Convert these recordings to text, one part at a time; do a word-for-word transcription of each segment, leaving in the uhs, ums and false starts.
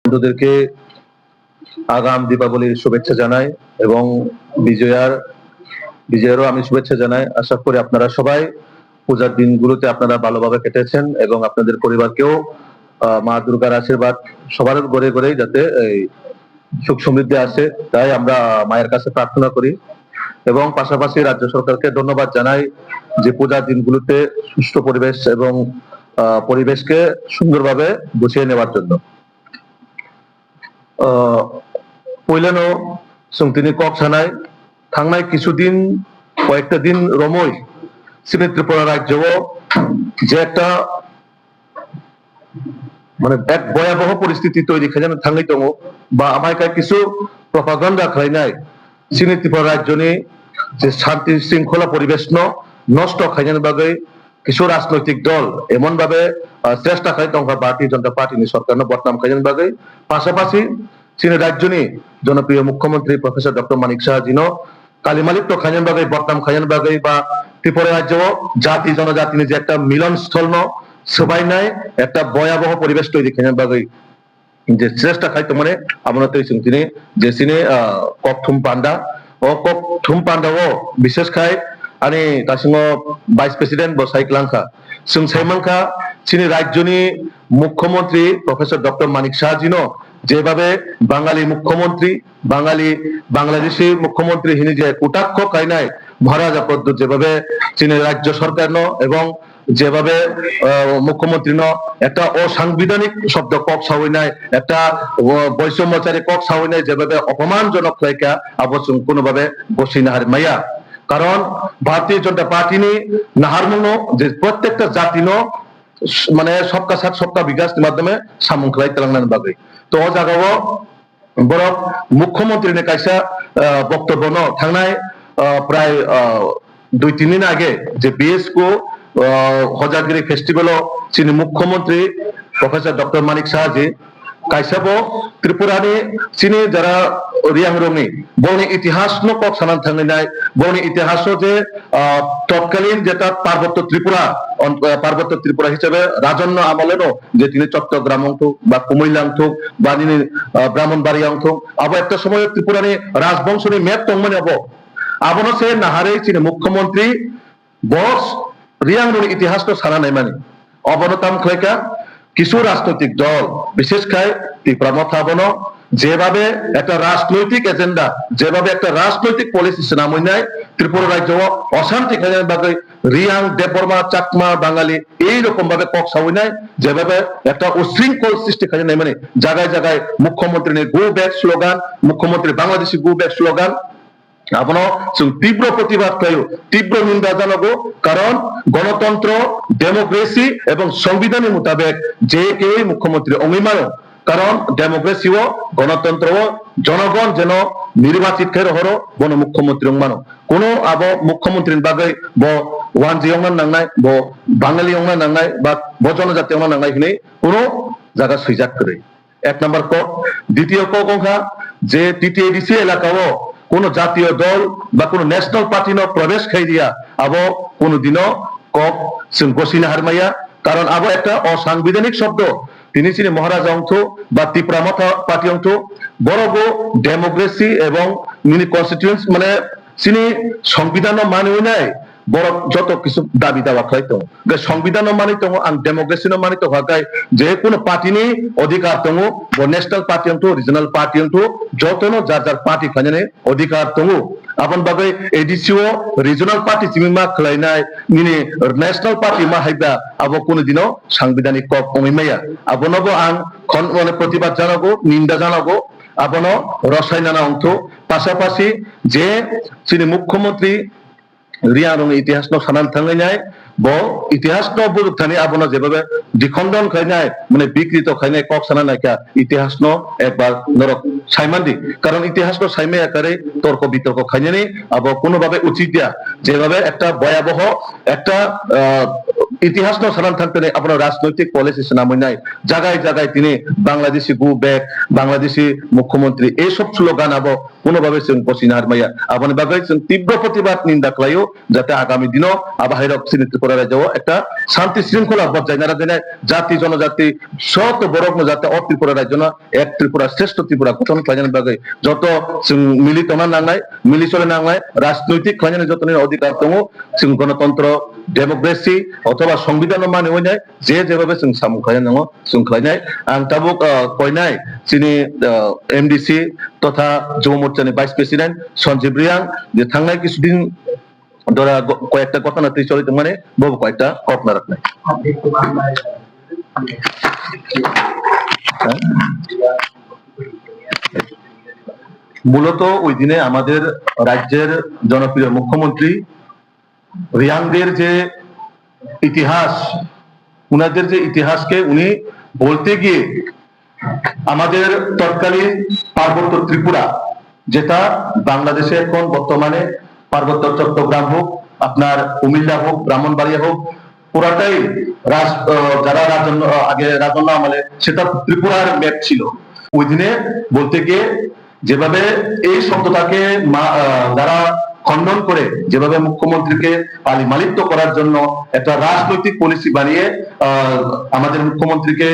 বন্ধুদেরকে আগাম দীপাবলির শুভেচ্ছা জানাই এবং বিজয়ার, বিজয়েরও আমি শুভেচ্ছা জানাই। আশা করি আপনারা সবাই পূজার দিনগুলোতে আপনারা ভালোভাবে কেটেছেন এবং আপনাদের পরিবারকেও, আহ, মা দুর্গার আশীর্বাদ সবার ঘরে ঘরেই যাতে এই সুখ সমৃদ্ধি আসে, তাই আমরা মায়ের কাছে প্রার্থনা করি। এবং পাশাপাশি রাজ্য সরকারকে ধন্যবাদ জানাই যে পূজার দিনগুলোতে সুষ্ঠু পরিবেশ এবং, আহ, পরিবেশকে সুন্দরভাবে গুছিয়ে নেওয়ার জন্য। Ah, puilano chwng tini kok sanai, thangnai kisu din, koyekta din romwi chini Tripura rajyo o je ekta, mane, ek bhoyaboho poristiti toiri khaijana thangwi tongo, ba amai khe kisu propaganda khlainai, chini Tripura rajyoni je shanti shringkhola poribeshno nosto khainani bagwi kisu rajnoitik dol emon bhabe, ah, chesta khai tongkha Bharatiya Janata Party ni sorkarno bodnam khainani bagwi. Pasapasi chini rajyoni jonopriyo mukhyamantri Professor Doctor Manik Saha jino kalimalipto khainani bagwi, bodnam khainani bagwi ba Tripura rajyo o jati jonojatini je ekta milan stholno swbainai ekta bhoyaboho poribesh toiri khainani bagwi je chesta khai tongmani, abono twi chwng tini je chini, ah, kokthum panda, o kokthum panda o bishesh khai ani kasingo Vice President bo sai kwlangkha. Chwng sai mankha chini rajyoni mukhyamantri Professor Doctor Manik Saha jino jebhabe Bangali mukhyamantri, Bangali, Bangladeshi mukhyamantri hini je kutakho kainai Maharaja Pradyut jebhabe chini rajyo sorkarno ebong jebhabe, ah, mukhyamantri no ekta osangbidanik shobdo kok sawi nai, ekta, ah, boisommachari kok sawi nai, jebhabe opomanjonok khlai kha, abo chwng kunubhabe gosina hari maya. Karon Bharatiya Janata Party ni naharmung no je prottekta jati no s-, mane sabka sath sabka bikas ni madhyome samung khlai twlangnani bagwi. To o jaga o borok mukhyamantri ni kaisa, ah, boktobyo no thangnai, ah, prai, ah, dui tin din age je B S K O, ah, Hojagiri festival o chini mukhyamantri Professor Doctor Manik Saha ji kaisa bo Tripura ni chini jara Riang rong ni borokni itihas no kok sanani thangwi nai, borokni itihas o je, ah, totkalin jeta Parbotto Tripura, on-, ah, Parbotto Tripura hisabe Rajanno amole no je tini Chottogram wngthok ba Kumoila wngthok ba nini, ah, Brahmanbaria wngthok, abo ekta somoyo Tripura ni rajbongso ni map tongmani abo. Abono se naharwi chini mukhyamantri bo Riang roni itihas no sana naimani. Abono tam khlai kha kisu rajnoitik dol, bishesh khai Tipra Motha abono jebhabe ekta rajnoitik agenda, jebhabe ekta rajnoitik policy swnamwi nai Tripura rajyo o oshanti khainani bagwi Riang, Debbarma, Chakma, Bangali ei rokom bhabe kok sawi nai, jebhabe ekta usringkhol srishti khainani naimani jagai jagai mukhyamantri ni go back slogan, mukhyamantri Bangladeshi go back slogan, abono chwng tibro protibad khlaio, tibro ninda janogo, karon gonotontro, democracy ebong songbidani mutabek je keui mukhyamantri wngwi mano, karon democracy o, gonotontro o jonogon jeno nirbachit khai rohoro bono mukhyamantri wng mano. Kuno abo mukhyamantri ni bagwi bo wanji wngna nangnai, bo Bangali wngna nangnai, ba bo jonojati wngna nangnai hinwi kuno jaga swijak kwrwi. Ek number kok. Ditiyo kok wngkha je T T A D C elaka o kuno jatiyo dol ba kuno national party no probesh khai riya, abo kuno dino kok chwng gosina harmaya, karon abo ekta osangbidanik shobdo. Tini chini Maharaja wngthu ba Tipra Motha party wngthu, borogo democracy ebong nini constituency, mane chini songbidano manwi nai, borok joto kisu dabi dawa khlai tongo. Hwnkhe songbidano manwi tongo, ang democracy no manwi tongkha, hwnkhe je kuno party ni odhikar tongo, bo national party wngthu, regional party wngthu, jotono jar jar party khlainani odhikar tongo. Aboni bagwi A D C o regional party simi ma khlainai, nini national party ma haiba, abo kuno dino sangbidanik kok wngwi maya. Abono bo ang khon-, mane protibad janago, ninda janago, abono rwsainana wngthu. Pasapasi je chini mukhyamantri Riang rongni itihas no sanani thangwi nai, bo itihas no bujukthani abono jebhabe dikhondon khlainai, mane bikrito khlainai kok sana naikha, itihas no ekbar norok saimandi. Karon itihas no saimaya karwi torko bitorko khainani abo kuno bhabe uchit ya, jebhabe ekta bhoyaboho ekta, ah, itihas no sanani thangtani abono rajnoitik policy swnamwi nai, jagai jagai tini Bangladeshi go back, Bangladeshi mukhyamantri, ei sob slogan abo kuno babe chwng bosina harmaya. Aboni bagwi chwng tibro protibad ninda khlaio, jate agami dino abo hairok chini Tripura rajyo o ekta shanti shringkhola bojai narajainai, jati jonojati joto borokno jate o Tripura rajyono ek Tripura, Shrestho Tripura gothon khlainani bagwi joto chwng mili tongna nangnai, mili choli nangnai, rajnoitik khlainani jotoni odhikar tongo, chwng gonotontro, democracy othoba songbidanno mani oinai, je jebabe chwng samung khlaina nango, chwng khlainai. Ang tabuk, ah, koinai chini, ah, M D C totha Jubo Morchani Vice President Sanjeev Reang je thangnai kisudin dora go-, koyekta ghotona twi choli tongmani, bobo koyekta kok narwknai. মূলত ওই দিনে আমাদের রাজ্যের জনপ্রিয় মুখ্যমন্ত্রী রিয়াংদের যে ইতিহাস, উনাদের যে ইতিহাসকে উনি বলতে গিয়ে আমাদের তৎকালীন পার্বত্য ত্রিপুরা, যেটা বাংলাদেশে এখন বর্তমানে পার্বত্য চট্টগ্রাম হোক, আপনার কুমিল্লা হোক, ব্রাহ্মণবাড়িয়া হোক, পুরাটাই রাজ-, আহ, যারা রাজন্য, আহ, আগে রাজন্য আমলে সেটা ত্রিপুরার ম্যাপ ছিল। ওই দিনে বলতে গিয়ে যেভাবে এই শব্দটাকে মা-, আহ, যারা খণ্ডন করে, যেভাবে মুখ্যমন্ত্রীকে পালিমালিত্য করার জন্য একটা রাজনৈতিক পলিসি বানিয়ে, আহ, আমাদের মুখ্যমন্ত্রীকে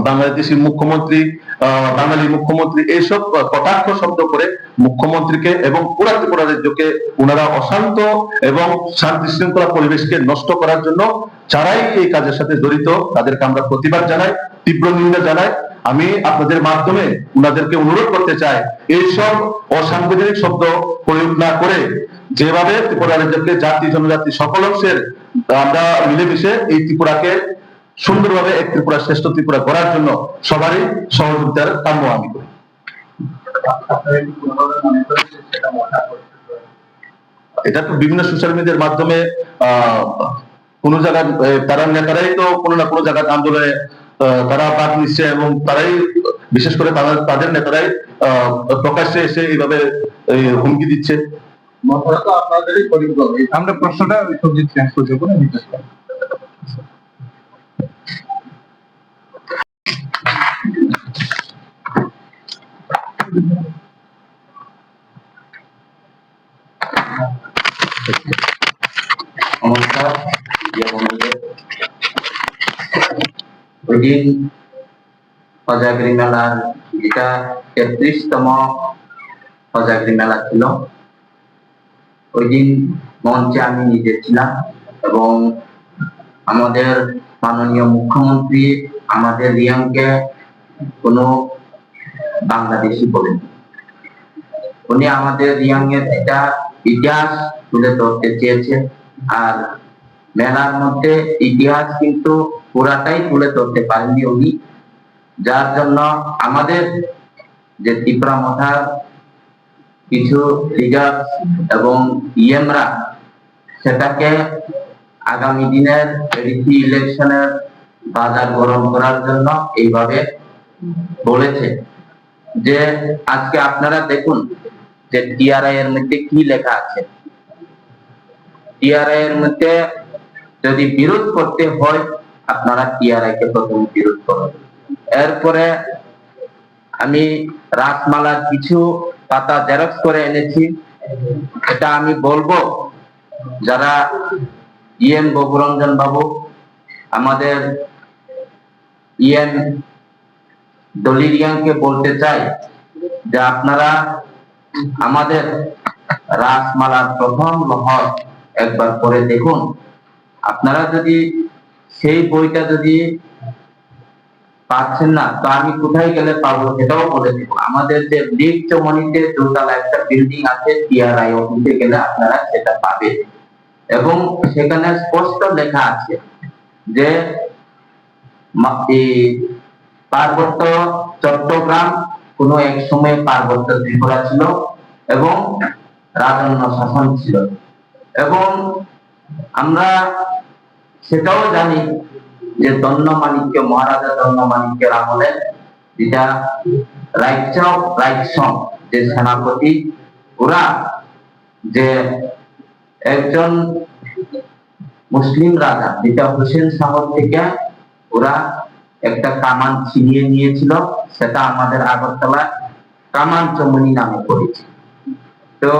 বাংলাদেশি মুখ্যমন্ত্রী, আহ, বাঙালি মুখ্যমন্ত্রী, এইসব, আহ, কটাক্ষ শব্দ করে মুখ্যমন্ত্রীকে এবং পুরা ত্রিপুরা রাজ্যকে ওনারা অশান্ত এবং শান্তি শৃঙ্খলা পরিবেশকে নষ্ট করার জন্য যারাই এই কাজের সাথে জড়িত, তাদেরকে আমরা প্রতিবাদ জানাই, তীব্র নিন্দা জানাই। আমি আপনাদের মাধ্যমে ওনাদেরকে অনুরোধ করতে চাই, এইসব অসাংবিধানিক শব্দ প্রয়োগ না করে যেভাবে ত্রিপুরা রাজ্যকে জাতি জনজাতি সকল অংশের আমরা মিলেমিশে এই ত্রিপুরাকে সুন্দরভাবে এক ত্রিপুরা শ্রেষ্ঠ ত্রিপুরা গড়ার জন্য সবারই সহযোগিতার কাম্য আমি করি। এটা তো বিভিন্ন সোশ্যাল মিডিয়ার মাধ্যমে, আহ, কোনো জায়গায়, এ, তারা নেতারাই তো কোনো না কোনো জায়গায় আন্দোলনে, আহ, তারা ভাগ নিচ্ছে এবং তারাই বিশেষ করে তারা, তাদের নেতারাই, আহ, প্রকাশ্যে এসে এইভাবে এই হুমকি দিচ্ছে। আমরা প্রশ্নটা ওই সবজি চেঞ্জ করে দেবো না, নিতে পারি। নমস্কার, প্রিয় বন্ধুদের। ওই দিন কোজাগিরি মেলার যেটা তেত্রিশতম কোজাগিরি মেলা ছিল, ওই দিন মঞ্চে আমি নিজে ছিলাম এবং আমাদের মাননীয় মুখ্যমন্ত্রী আমাদের রিয়াংকে কোনো বাংলাদেশি বলেন। উনি আমাদের রিয়াংয়ের একটা ইতিহাস তুলে ধরতে চেয়েছেন। আর মেলার মধ্যে ইতিহাস কিন্তু পুরাটাই তুলে ধরতে পারেননি উনি, যার জন্য আমাদের যে তিপ্রা মথার কিছু লিডার এবং ইএমরা সেটাকে আগামী দিনের এডিসি ইলেকশনের বাজার গরম করার জন্য এইভাবে বলেছে যে আজকে আপনারা দেখুন যে টিআরআই এর মধ্যে কি লেখা আছে। টিআরআই এর মধ্যে যদি বিরোধ করতে হয়, আপনারা টিআরআই কে প্রথমে বিরোধ করুন। এরপরে আমি রাসমালার কিছু পাতা জেরক্স করে এনেছি, এটা আমি বলবো। যারা ইএম গৌরঞ্জন বাবু, আমাদের ইএম দলিরিয়াংকে বলতে চাই যে আপনারা আমাদের রাসমালার প্রথম লহর একবার পড়ে দেখুন। আপনারা যদি সেই বইটা যদি পাচ্ছেন না, তো আমি কোথায় গেলে পাবো সেটাও বলে দেবো। আমাদের যে লিফট মনিতে দোতলা একটা বিল্ডিং আছে, টিআরআই অফিসে গেলে আপনারা সেটা পাবেন। এবং সেখানে স্পষ্ট লেখা আছে যে মা-, এই পার্বত্য চট্টগ্রাম কোনো এক সময় পার্বত্য ত্রিপুরা ছিল এবং রাজন্য শাসন ছিল। এবং আমরা সেটাও জানি যে দণ্ড মাণিক্য, মহারাজা দণ্ড মাণিক্যের আমলে যেটা রাইকচাও রাইকসং যে সেনাপতি, ওরা যে একজন মুসলিম রাজা যেটা হোসেন শাহ থেকে ওরা একটা কামান ছিনিয়ে নিয়েছিল, সেটা আমাদের আগরতলা কামান চমুনি নামে পরিচিত। তো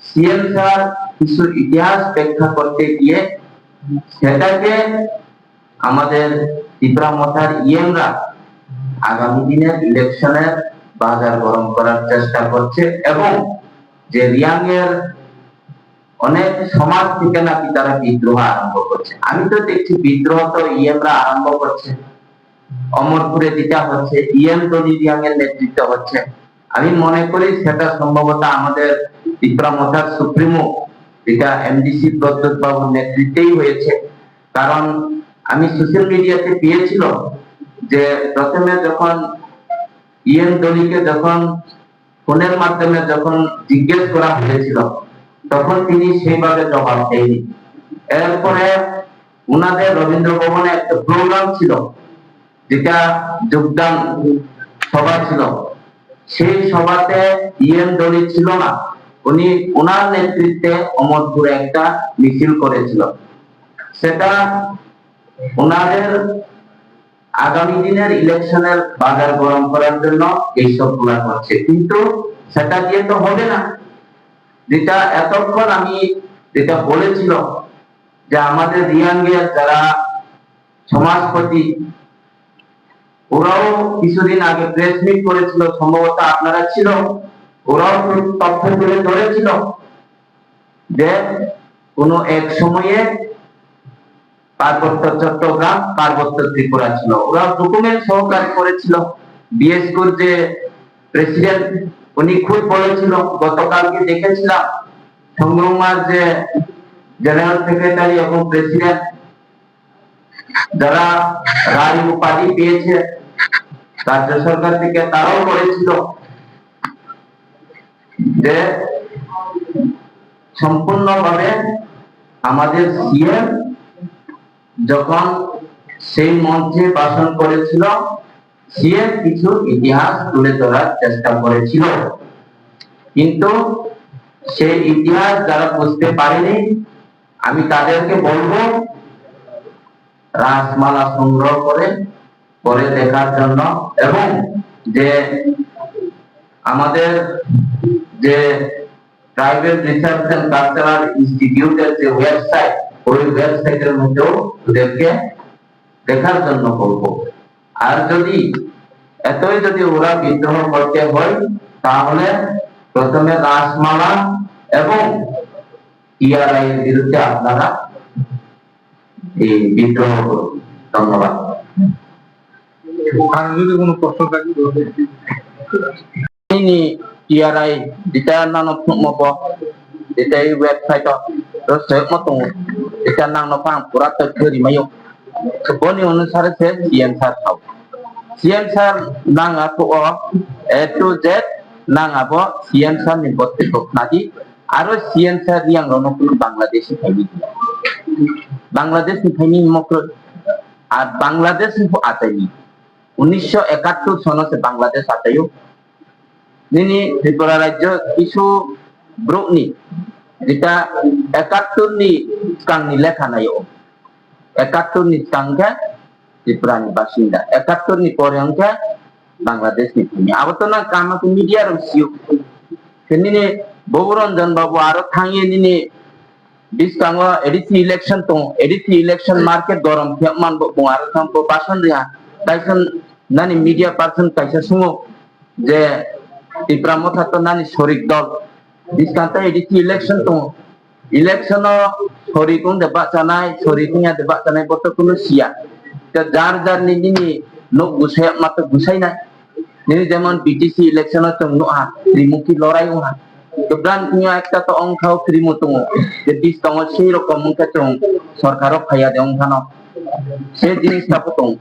সিএম স্যার কিছু ইতিহাস ব্যাখ্যা করতে গিয়ে সেটাকে আমাদের তিপ্রা মথার ইএমরা আগামী দিনের ইলেকশনের বাজার গরম করার চেষ্টা করছে এবং যে রিয়াংয়ের অনেক সমাজ থেকে নাকি তারা বিদ্রোহ আরম্ভ করছে। আমি তো দেখছি বিদ্রোহ তো ইএমরা আরম্ভ করছে, অমরপুরে যেটা হচ্ছে ইএম দলি রিয়াংয়ের নেতৃত্বে হচ্ছে। আমি মনে করি সেটা সম্ভবত আমাদের তিপ্রা মথার সুপ্রিমো যেটা এমডিসি প্রদ্যুৎ বাবুর নেতৃত্বেই হয়েছে। কারণ আমি সোশ্যাল মিডিয়াতে পেয়েছিল যে প্রথমে যখন ইএম দলিকে যখন ফোনের মাধ্যমে যখন জিজ্ঞেস করা হয়েছিল, তখন তিনি সেইভাবে জবাব দেয়নি। এরপরে ওনাদের রবীন্দ্র ভবনে একটা প্রোগ্রাম ছিল, যেটা যোগদান সভা ছিল। সেই সভাতে ইএম দলি ছিল না, উনি ওনার নেতৃত্বে অমরপুরে একটা মিছিল করেছিল। সেটা ওনাদের আগামী দিনের ইলেকশনের বাজার গরম করার জন্য এইসব গুলা করছে, কিন্তু সেটা দিয়ে তো হবে না। যেটা এতক্ষণ আমি যেটা বলেছিল যে আমাদের রিয়াংয়ের যারা সমাজপতি, ওরাও কিছুদিন আগে প্রেস মিট করেছিল, সম্ভবত আপনারা ছিল, ওরাও তথ্য তুলে ধরেছিল যে কোনো এক সময়ে পার্বত্য চট্টগ্রাম, পার্বত্য ত্রিপুরা ছিল। ওরা ডকুমেন্ট সহকারে করেছিল। বিএসকুর যে প্রেসিডেন্ট, উনি খুদ বলেছিল, গতকালকে দেখেছিলাম সংগ্রামার যে জেনারেল সেক্রেটারি এবং প্রেসিডেন্ট, যারা রায় উপাধি পেয়েছে রাজ্য সরকার থেকে, তারাও বলেছিল যে সম্পূর্ণভাবে আমাদের সিএম যখন সেই মঞ্চে ভাষণ করেছিল, সিএম কিছু ইতিহাস তুলে ধরার চেষ্টা করেছিল, কিন্তু সেই ইতিহাস যারা বুঝতে পারেনি, আমি তাদেরকে বলবো রাসমালা সংগ্রহ করে পরে দেখার জন্য, এবং যে আমাদের যে ট্রাইবাল রিসার্চ এন্ড কালচারাল ইনস্টিটিউটের যে ওয়েবসাইট, ওই ওয়েবসাইটের মধ্যেও ওদেরকে দেখার জন্য বলবো। আর যদি এতই যদি ওরা বিদ্রোহ করতে হয়, তাহলে প্রথমে রাসমালা এবং টিআরআই এর বিরুদ্ধে আপনারা এই বিদ্রোহ করুন। ধন্যবাদ। আর যদি কোনো প্রশ্ন থাকে, ini টিআরআই যেটা নানো phunukmo bo, যেটা এই ওয়েবসাইট ও তো সেমো tongo, এটা nangno phang pura totho rimayo. Boni onusare se CM sir thao. CM sir nang a to o, A to Z nang abo CM sir ni bottiko khnadi. Aro CM sir Reang rokno kuno Bangladeshi phaini. Bangladeshi phaini mokro, ar Bangladeshi pho achaini. উনিশশো একাত্তর সনো se Bangladesh achaio. Nini Tripura rajyo kisu brokni, jeta একাত্তর ni skangni lekha naio. একাত্তর ni skang khe Tripura ni basinda, একাত্তর ni pore hwnkhe Bangladesh ni phini. Abo to nang kama khe media rok sio. Khe nini Bobu Ranjan babu aro thangye nini biskango A D C election tongo, A D C election market gorom khe man bo bung aro thang bo bason riha. Kaisa nani media person kaisa sungo je Tipra Motha to nani sorik dol. Biskango A D C election tongo. Election o sorik wng de bachanai, sorik wngya de bachanai bo to kunu siya. Te jar jar ni nini nok gusai ma to gusai nai. Nini jemon B T C election o chwng nukha, Trimukhi lorai wngkha. Kwbran wngya ekta to wngkha o Trimo tongo. Je bis tongo sei rokom wngkha chwng sorkar o phaiya de wngkha no. Se jinis ta bo tongo.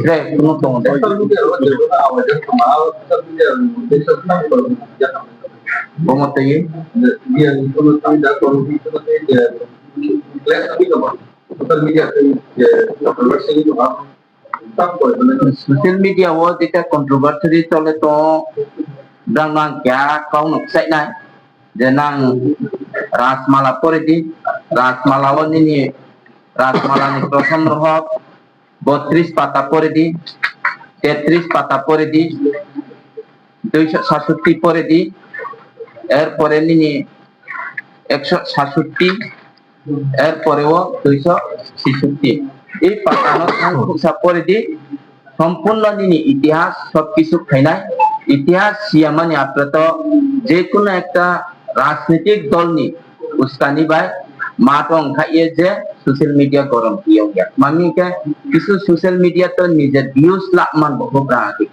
Tre, kunu tongo de. Bomo tei. Social media o jeta controversy chole to, brang nang kya kau nuk sai nai. Je nang Rajmala pore di, Rajmala o nini, Rajmala ni prothom rohok, botris pata pore di, tetris pata pore di, দুইশো সাতষট্টি পরে দি, এরপরে নিনি একশো সাতষট্টি, এরপরেও দুইশো ছেষট্টি। এই পাতানো থাং খুবসা পরে দি সম্পূর্ণ নিনি ইতিহাস সবকিছু খাইনাই। ইতিহাস সিয়ামানি আপনারা তো যে কোনো একটা রাজনৈতিক দল নি উস্কানি বাই মাত অংখাইয়ে যে সোশ্যাল মিডিয়া গরম ইয়ং ইয়া। মামি কে কিছু সোশ্যাল মিডিয়া তো নিজের ভিউজ লাখ মান বহু প্রাণী।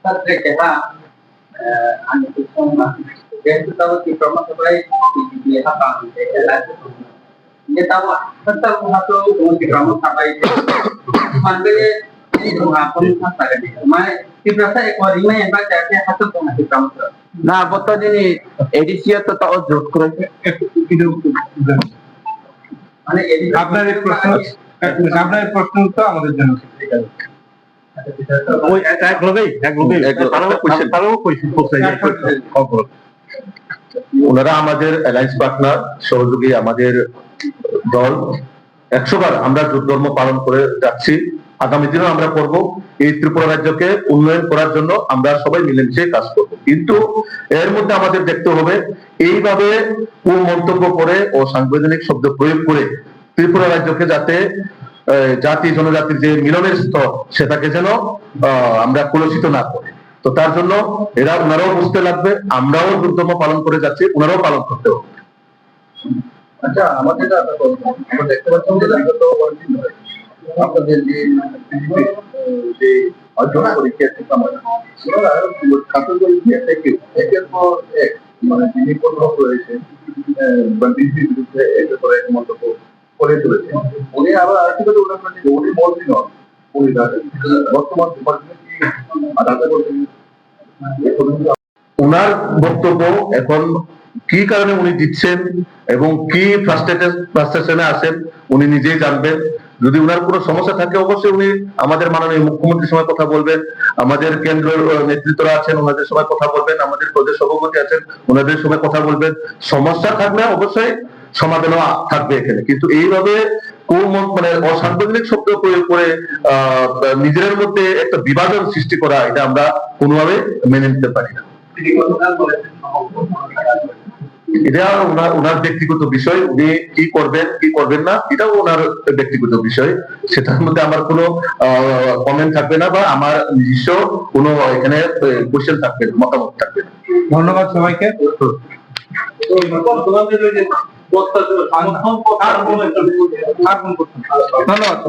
Satre keha, eh, ani kusuma, jehetu tabo Tipra Motha bai T T P ha pang, eh, L I C song. Inge tabo, satre ko hato, ko Tipra Motha bai, mangbe, ini ko ha, ko ni ha sa gani. Mane, Tipra sa ek bar rimai ba ja ke hato ko Tipra Motha. Na, boto nini A D C to tao jut kro. মানে, এদিকে আপনার এই প্রশ্ন, আপনার এই প্রশ্ন উত্তর আমাদের জন্য। ওই এক, এক লোকেই, এক লোকেই। হুম, এক লোক। তারাও, তারাও কইছে, কোথায় এক লোক। ওনারা আমাদের অ্যালায়েন্স পার্টনার, সহযোগী আমাদের দল। একশো বার আমরা জোট ধর্ম পালন করে যাচ্ছি, আগামী দিনেও আমরা করব। এই ত্রিপুরা রাজ্যকে উন্নয়ন করার জন্য আমরা সবাই মিলেমিশে কাজ করব। কিন্তু এর মধ্যে আমাদের দেখতে হবে, এইভাবে কুমন্তব্য করে ও সাংবিধানিক শব্দ প্রয়োগ করে ত্রিপুরা রাজ্যকে যাতে, আহ, জাতি জনজাতির যে মিলনের স্থল, সেটাকে যেন, আহ, আমরা কলুষিত না করি। তো তার জন্য এরা, ওনারাও বুঝতে লাগবে, আমরাও জোট ধর্ম পালন করে যাচ্ছি, ওনারাও পালন করতে হবে। আচ্ছা, আমার যেটা একটা প্রশ্ন, আমরা দেখতে পাচ্ছি যে বিগত কয়েকদিন ধরে আপনাদের যে বিজেপি, আহ, যে অর্জন পরীক্ষা আছে, আমরা ওনারা ছাত্রদের যে একটা কি একের পর এক, মানে, যিনি প্রভাব রয়েছে, আহ, বা বিজেপির বিরুদ্ধে একের পর এক মন্তব্য করে চলেছে। উনি আবার আরেকটি কথা উল্লেখ করেন যে উনি মন্ত্রী নন, উনি রাজনীতি। বর্তমান ডিপার্টমেন্ট কি রাজনীতি করতে ওনার বক্তব্য এখন কি কারণে উনি দিচ্ছেন এবং কি ফ্রাস্ট্রেটেড, ফ্রাস্ট্রেশনে আছেন, উনি নিজেই জানবেন। যদি ওনার কোনো সমস্যা থাকে, অবশ্যই উনি আমাদের মাননীয় মুখ্যমন্ত্রীর সঙ্গে কথা বলবেন, আমাদের কেন্দ্র, আহ, নেতৃত্বরা আছেন, ওনাদের সঙ্গে কথা বলবেন, আমাদের প্রদেশ সভাপতি আছেন, ওনাদের সঙ্গে কথা বলবেন। সমস্যা থাকলে অবশ্যই সমাধানও আ-, থাকবে এখানে। কিন্তু এইভাবে কোন মন-, মানে, অসাংবিধানিক শব্দ প্রয়োগ করে, আহ, নিজেদের মধ্যে একটা বিভাজন সৃষ্টি করা, এটা আমরা কোনোভাবে মেনে নিতে পারি না। এটা ওনার, ওনার ব্যক্তিগত বিষয়, উনি কি করবেন কি করবেন না, এটাও ওনার ব্যক্তিগত বিষয়। সেটার মধ্যে আমার কোনো, আহ, কমেন্ট থাকবে না বা আমার নিজস্ব কোনো এখানে, আহ, কোশ্চেন থাকবে না, মতামত থাকবে না। ধন্যবাদ সবাইকে। আর কোন, আর কোন প্রশ্ন? ধন্যবাদ।